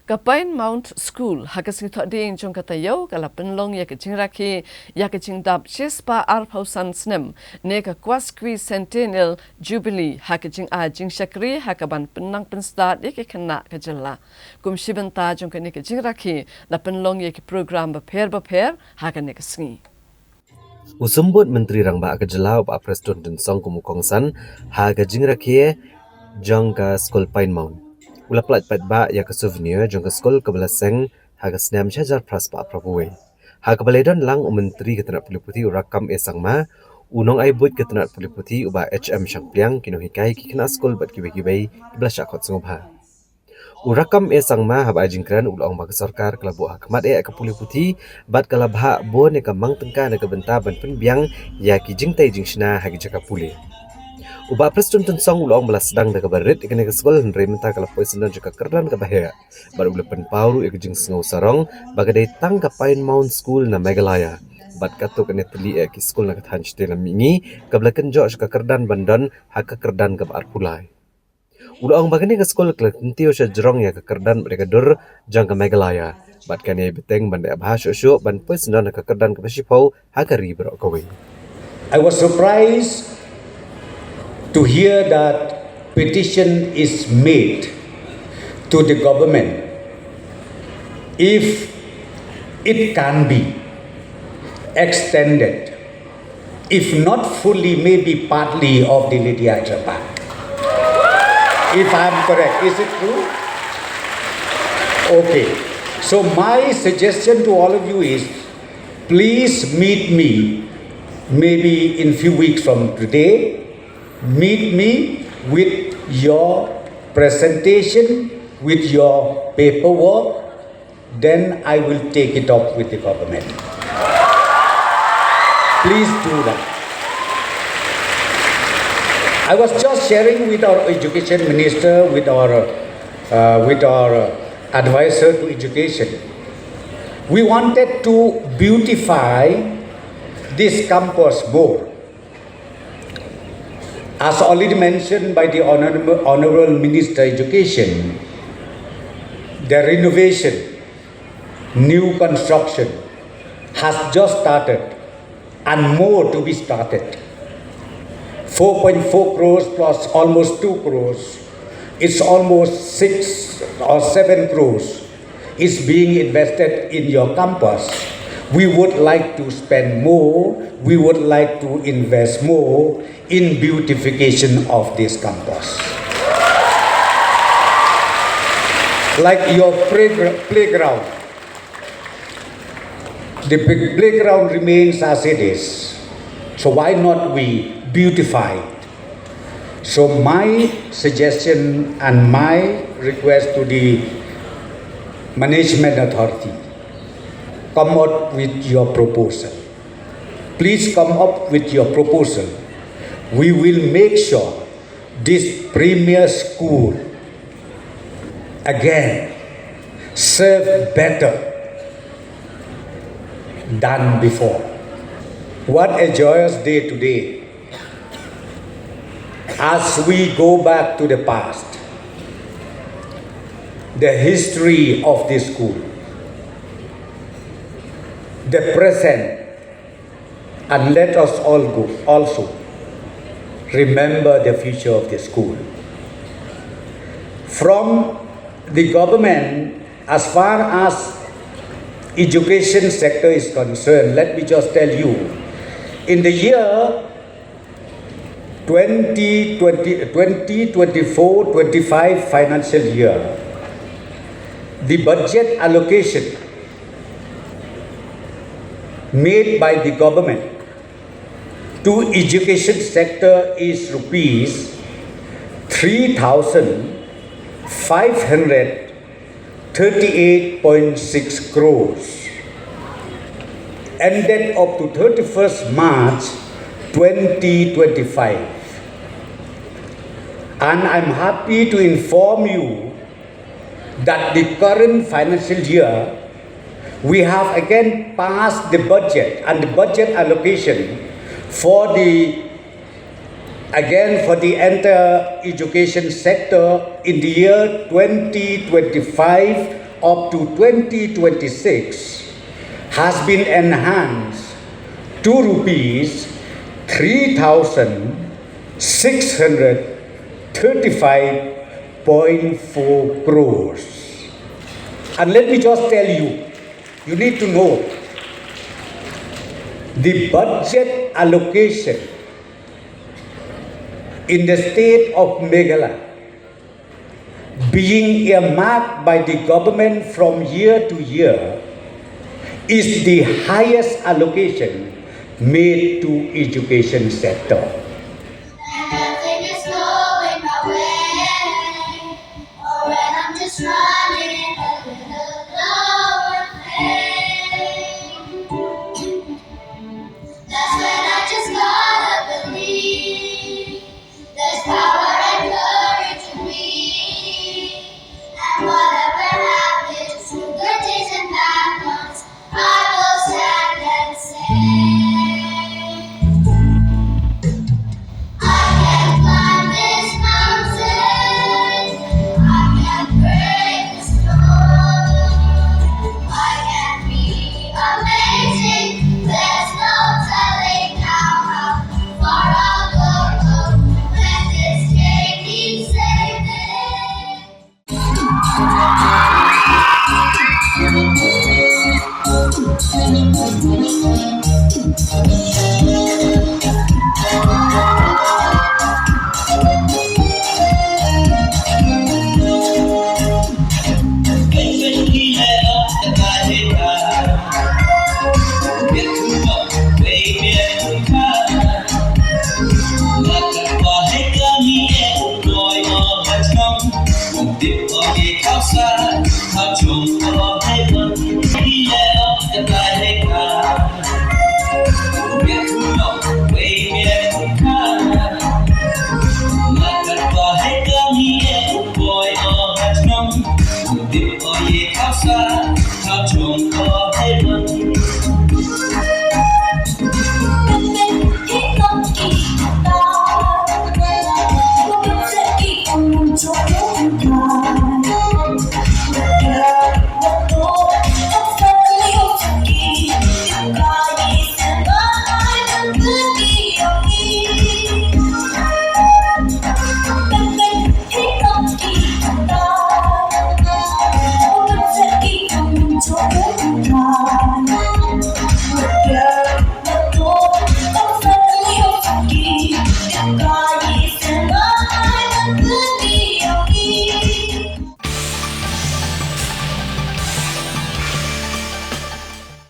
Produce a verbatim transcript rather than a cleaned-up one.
Ka Pine Mount School ha ka sngi Thohdieng jong ka taïew ka la pynlong ïa ka jingrakhe ïa ka jingdap shispah arphew san snem ne ka Quasquicentennial Jubilee ha ka jingai jingshakri ha kaban pynnang pynstad ïa ki khynnah ka jylla. Kum shi bynta jong kane ka jingrakhe la pynlong ïa ki program bapher bapher ha kane ka sngi. U Symbud Myntri Rangbah ka jylla u Bah Prestone Tynsong kum u kongsan ha ka jingrakhe jong ka skul Pine Mount. U la pyllait paidbah ïa ka souvenir jong ka skul kaba la seng ha ka snem shi hajar phra spah phra phew wei. Ha kaba la ïadon lang u Myntri ka tnat pule puthi u Rakkam A Sangma, u nongai buit ka tnat pule puthi u Bah H M Shangpliang, ki nonghikai, ki khynnah skul bad kiwei kiwei kiba la shah khot sngewbha. U Rakkam A Sangma haba ai jingkren u la ong ba ka sorkar ka la buh ha khmat eh ka pule puthi bad ka la bhah bun ïa ka mang tyngka na ka bynta ban pynbiang ïa ki jingtei jingshna ha ki jaka pule. U Bah Prestone Tynsong u la ong ba la sdang da kaba rit ïa kane ka skul hynrei mynta ka la poi syndon jong ka kyrdan kaba heh. Bad u la pynpaw ruh ïa ka jingsngew sarong ba ka dei tang ka Pine Mount School na Meghalaya. Bad katto katne tylli eh ki skul na ka thaiñ shatei na mihngi kaba la kynjoh sha ka kyrdan ban don ha ka kyrdan kaba arphew lai. U la ong ba kane ka skul ka la kyntiew shajrong ïa ka kyrdan bad ïa ka dur jong ka Meghalaya. Bad kane bteng ban da bha shuh shuh ban poi syndon ha ka kyrdan kaba shiphew ha ka ri baroh kawei. I was surprised to hear that petition is made to the government if it can be extended, if not fully, maybe partly of the Lady Hyderabad. If I am correct, is it true? Okay. So my suggestion to all of you is, please meet me maybe in few weeks from today. Meet me with your presentation, with your paperwork, then I will take it up with the government. Please do that. I was just sharing with our education minister, with our, uh, with our advisor to education. We wanted to beautify this campus more. As already mentioned by the Honorable, Honorable Minister Education, the renovation, new construction has just started and more to be started. Four point four crores plus almost two crores, it's almost six or seven crores is being invested in your campus. We would like to spend more, we would like to invest more in beautification of this campus. Like your playgra-, playground, the big playground remains as it is. So why not we beautify it? So my suggestion and my request to the management authority, come out with your proposal. Please come up with your proposal. We will make sure this premier school again serve better than before. What a joyous day today as we go back to the past, the history of this school, the present, and let us all go also remember the future of the school. From the government, as far as education sector is concerned, let me just tell you, in the year twenty twenty, twenty twenty-four twenty-five financial year, the budget allocation made by the government to education sector is rupees three thousand five hundred thirty-eight point six crores, ended up to thirty-first March twenty twenty-five. And I'm happy to inform you that the current financial year, we have again passed the budget and the budget allocation for the, again, for the entire education sector in the year twenty twenty-five up to twenty twenty-six has been enhanced to rupees three thousand six hundred thirty-five point four crores. And let me just tell you, you need to know the budget allocation in the state of Meghalaya being earmarked by the government from year to year is the highest allocation made to education sector.